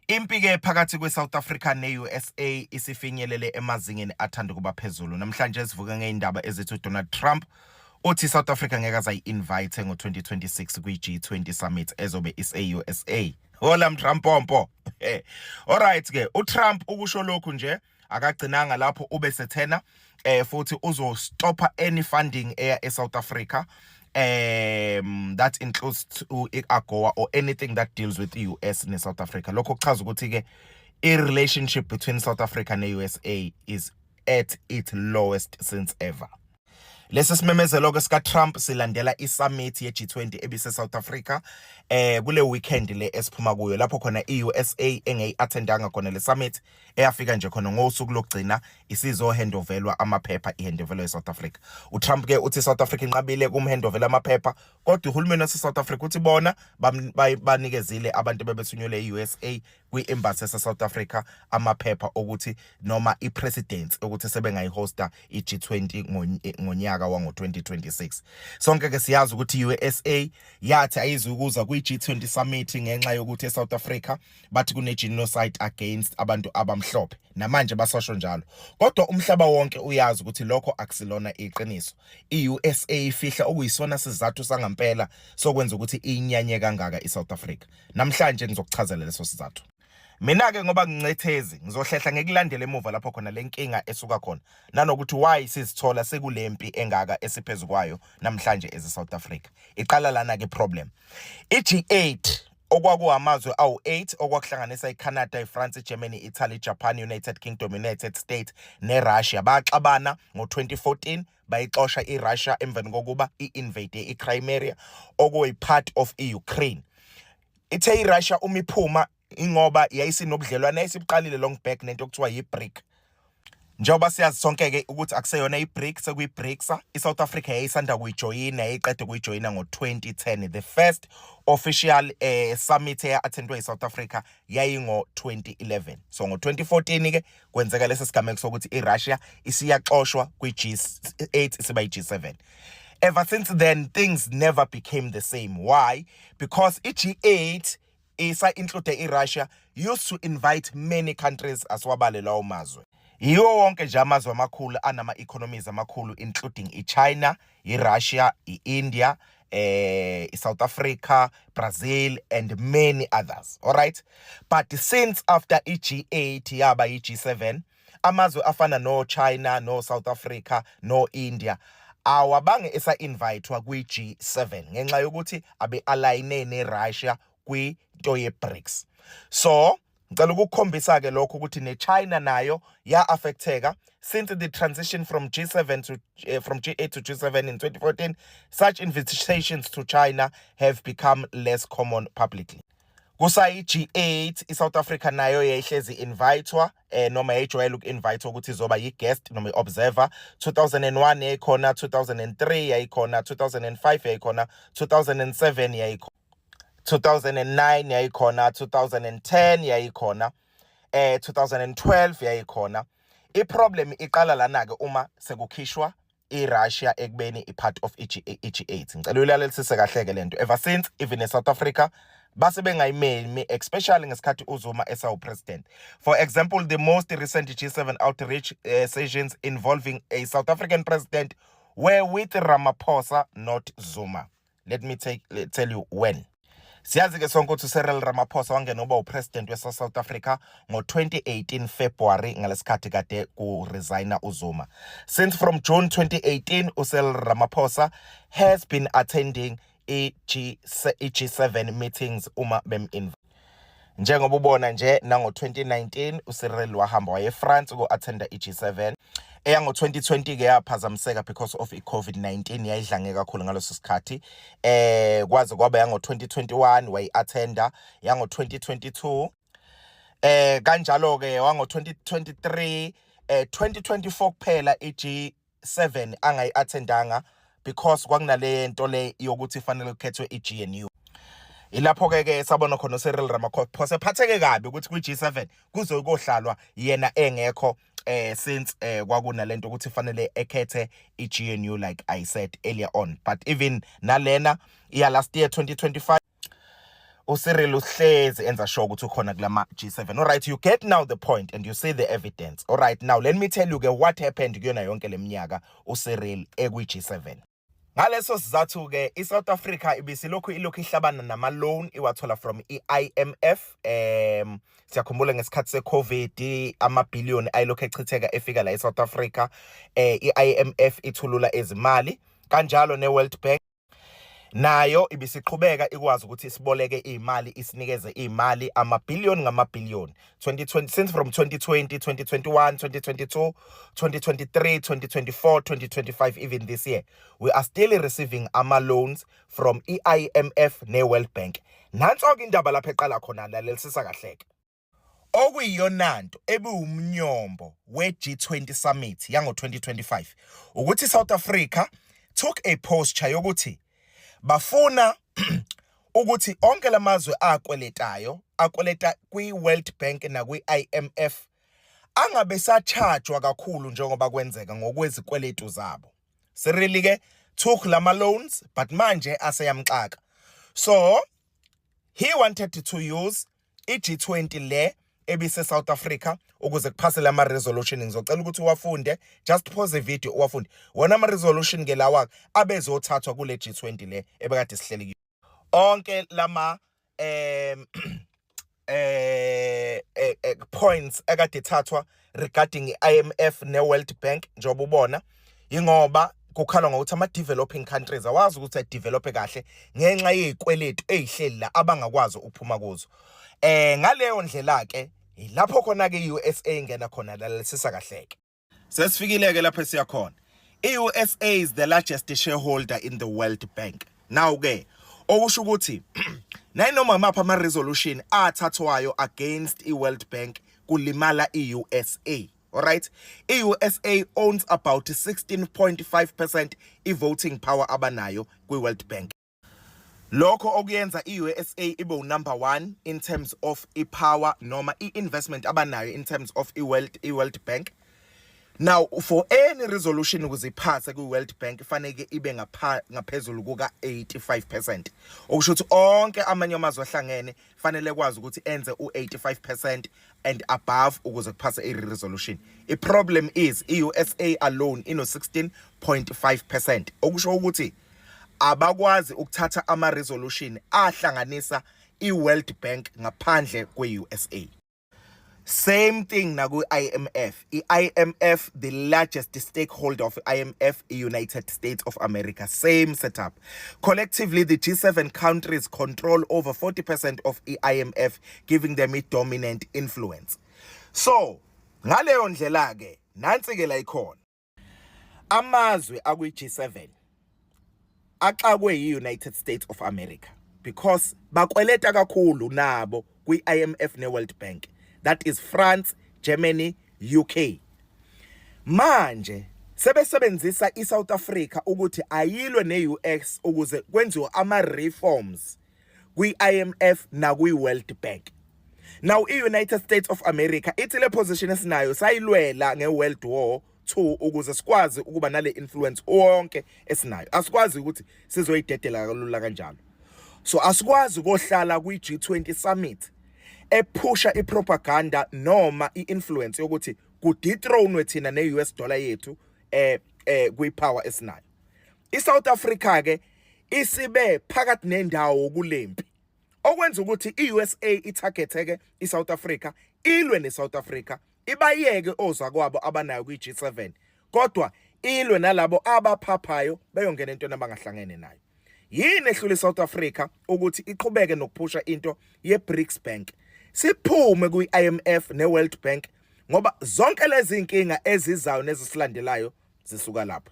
Impi-ke phakathi kwe-South Africa ne-USA isifinyelele emazingeni athanda ukuba phezulu. Namhlanje sivuke ngey'ndaba ezithi uDonald Trump uthi South Africa ngeke azayi-invite ngo-2026 kwi-G20 summit ezobe ise-USA. Hola Mtrampompo. Alright ke, uTrump ukusho lokhu nje akagcinanga lapho, ube sethena futhi uzostopha any funding eya eSouth Africa, that includes to AGOA or anything that deals with the US ne South Africa. Lokho kuchaza ukuthi ke i relationship between South Africa ne USA is at its lowest since ever. Lesi simemezelo ke sika Trump silandela isummit ye G20 ebise South Africa kule weekend le esiphuma kuyo, lapho khona iUSA engeyi-attendanga khona le summit, eyafika nje khona ngosuku lokugcina isizo handoverwa amaphepha, ihandoverwa eSouth Africa. uTrump ke uthi South Africa inqabile kumhandovela amaphepha, kodwa uhulumeni wase South Africa uthi bona banikezile abantu bebethunyelwe eUSA kwi-embassy yase South Africa amaphepha okuthi noma i-presidency ukuthi sebengayihosta i-G20 ngonyaka wango-2026. Sonke ke siyazi ukuthi i-USA yathi ayizukuza kwi-G20 summit ngenxa yokuthi eSouth Africa bathi kune-genocide against abantu abamhlophe. Namanje basasho njalo, kodwa umhlaba wonke uyazi ukuthi lokho akusilona iqiniso. I-USA ifihla okuyisona sizathu sangampela sokwenza ukuthi inyanye kangaka iSouth Africa. Namhlanje ngizokuchazela leso sizathu. Mina ke, ngoba ngincethezi, ngizohlehla ngikulandela emuva lapho khona lenkinga esuka khona nanokuthi why sizithola sekulempi engaka esiphezulu kwayo namhlanje eze South Africa. Iqala lana ke problem. iG8, okwakuwamazwe awu-8 okwakuhlanganisa iCanada, iFrance, iGermany, Italy, Japan, United Kingdom, United States neRussia, baxabana ngo-2014, bayixosha iRussia emveni kokuba i-invade iCrimea, okuyi-part of i-Ukraine. Ithe iRussia uma iphuma, ingoba yayisinobudlelwane yayisibuqalile long back nento okuthiwa yi-BRIC. Njengoba siyazi sonke-ke ukuthi akuseyona i-BRIC, sekuyi-BRICS. I-South Africa yayisanda kuyijoyina, yayiqede kuyijoyina ngo-2010. The first official summit eya-attendwe i-South Africa yayingo-2011. So ngo-2014-ke kwenzeka lesi sigameko sokuthi i-Russia isiyaxoshwa kwi-G8, isiba i-G7. Ever since then things never became the same. Why? Because i-G8 isa include i-Russia used to invite many countries. Asiwabale lawo mazwe. Yiwo wonke nje amazwe amakhulu anama-economies amakhulu, including i-China, i-Russia, i-India, i-South Africa, Brazil and many others. All right, but since after i-G8 yaba i-G7, amazwe afana no-China, no-South Africa, no-India awabange esa-invitwa kwi-G7 ngenxa yokuthi abe-align ne-Russia kwinto ye-BRICS. So ngicela ukukukhombisa ke lokho ukuthi ne-China nayo ya-affecteka. Since the transition from G7 to from G8 to G7 in 2014, such invitations to China have become less common publicly. Kusayi G8, iSouth Africa nayo yayihlezi invitewa noma yayijwayele uku-invite ukuthi izoba yi-guest noma i-observer. 2001 yayikhona, 2003 yayikhona, 2005 yayikhona, 2007 yayikhona, 2009 yayikhona, 2010 yayikhona, 2012 yayikhona. I-problem iqala lana ke uma sekukhishwa iRussia ekubeni i-part of i-G8. Ngicela uyilalelisise kahle ke lento. Ever since, even eSouth Africa base bengayimemi, especially ngesikhathi uZuma esawu president. For example, the most recent G7 outreach sessions involving a South African president were with Ramaphosa, not Zuma. Let me tell you when. Siyazi ke sonke ukuthi uCyril Ramaphosa wangena uba upresident wase South Africa ngo-2018 February, ngalesikhathi kade ku-resigna uZuma. Since from June 2018, uCyril Ramaphosa has been attending i-G7 meetings uma bem. Njengoba ubona nje, nango-2019 uCyril wahamba waye eFrance uku-attenda i-G7. Eyango-2020 ke yaphazamiseka because of i-COVID-19, yayidlange kakhulu ngaleso sikhathi. Kwaze kwaba yango-2021 wayi-attenda, yango-2022 kanjalo ke, wango-2023, 2024 kuphela i-G7 angayi-attendanga because kwakunale nto le yokuthi fanele kukhethwe i-GNU. Ilapho ke ke sabona khona uCyril Ramaphosa ephatheke kabi ukuthi kwi-G7 kuzokohlalwa yena engekho, since kwakunalento ukuthi fanele ekhethe i-GNU, like I said earlier on. But even nalena iya last year 2025, uCyril uhlezi enza sure ukuthi ukhona kulama G7. All right, you get now the point and you see the evidence. All right, now let me tell you ke what happened kuyona yonke leminyaka uCyril ekwi G7. Ngaleso sizathu ke iSouth Africa ibisilokhu ilokhu ihlabana nama loan iwathola from iIMF. Siyakhumbula ngesikhathi seCovid, amabhiliyoni ayilokhu echitheka efika la eSouth Africa, iIMF ithulula ezimali kanjalo, neWorld Bank nayo ibisiqhubeka ikwazi ukuthi isiboleke imali, isinikeze imali, amabhiliyoni ngamabhiliyoni 2020, since from 2020, 2021, 2022, 2023, 2024, 2025, even this year we are still receiving ama loans from iIMF neWorld Bank. Nanso ke indaba lapha eqala khona, lalelisisa kahleke. Okuyiyonanto ebiwumnyombo we-G20 summit yango-2025 ukuthi South Africa took a posture yokuthi bafuna ukuthi onke lamazwe akweletayo, akweleta kwi-World Bank nakwi-IMF, angabe sachajwa kakhulu njengoba kwenzeka ngokwezikweletu zabo. Cyril ke took lama loans, but manje aseyamxaka, so he wanted to use i-G20 le ebise South Africa ukuze kuphase lama resolution. Ngizocela ukuthi uwafunde, just pause video uwafunde wona ama resolution ke lawa abezothathwa kule G20 le ebekade sihleli kuyo. Onke lama points akade ethathwa regarding iIMF neWorld Bank, njengoba ubona, ingoba kukhalwa ngokuthi ama developing countries awazi ukuthi adevelope kahle ngenxa yezikweletu ezihleli la abangakwazi ukuphuma kuzo. Ngaleyo ndlela ke lapho khona ke iUSA ingena khona. Lalelisisa kahleke, sesifikile ke lapho esiya khona. I-USA is the largest shareholder in the World Bank now ke, okusho ukuthi nayinoma mapha ama resolution athathwayo against i-World Bank kulimala i-USA. Alright, i-USA owns about 16.5% i-voting power abanayo kwi-World Bank. Lokho okuyenza i-USA ibe unumber 1 in terms of i-power noma i-investment abanayo in terms of i-World Bank. Now, for any resolution ukuze iphase kwi-World Bank, faneke ibe ngaphezulu kuka 85%, okusho ukuthi onke amanye amazwe ahlangene fanele kwazi ukuthi enze u85% and above ukuze kuphase i-resolution. I-problem is i-USA alone ino 16.5%, okusho ukuthi abakwazi ukuthatha ama resolution ahlanganisa i-World Bank ngaphandle kwe-USA. Same thing naku-IMF. I-IMF, the largest stakeholder of IMF, United States of America. Same setup. Collectively, the G7 countries control over 40% of i-IMF, giving them a dominant influence. So, ngaleyo ndlela ke, nansi ke la ikhona. Amazwe akwi-G7 axakwe yi-United States of America because bakweleta kakhulu nabo kwi-IMF ne-World Bank. That is France, Germany, UK. Manje sebesebenzisa iSouth Africa ukuthi ayilwe ne-US ukuze kwenziwe ama reforms kwi-IMF nakwi-World Bank. Now i-United States of America ithi le position esinayo sayilwela nge-World War 2 ukuze sikwazi ukuba nale influence wonke esinayo. Asikwazi ukuthi sizoyidedela kalula kanjalo. So asikwazi kohlala kwi-G20 summit ephusha ipropaganda noma i-influence yokuthi kudethronewe thina ne-US dollar yethu kwi-power esinayo. ISouth Africa ke isibe phakathi nendawo kulempi, okwenza ukuthi iUSA itargete ke iSouth Africa, ilwe neSouth Africa, ibayeke ozakwabo abanayo kwiG7, kodwa ilwe nalabo abaphaphayo beyongena entweni abangahlangene nayo. Yini ehlula iSouth Africa ukuthi iqhubeke nokuphusha into yeBRICS Bank, siphume kwi-IMF neWorld Bank, ngoba zonke lezi inkinga ezizayo nezisilandelayo zisuka lapho?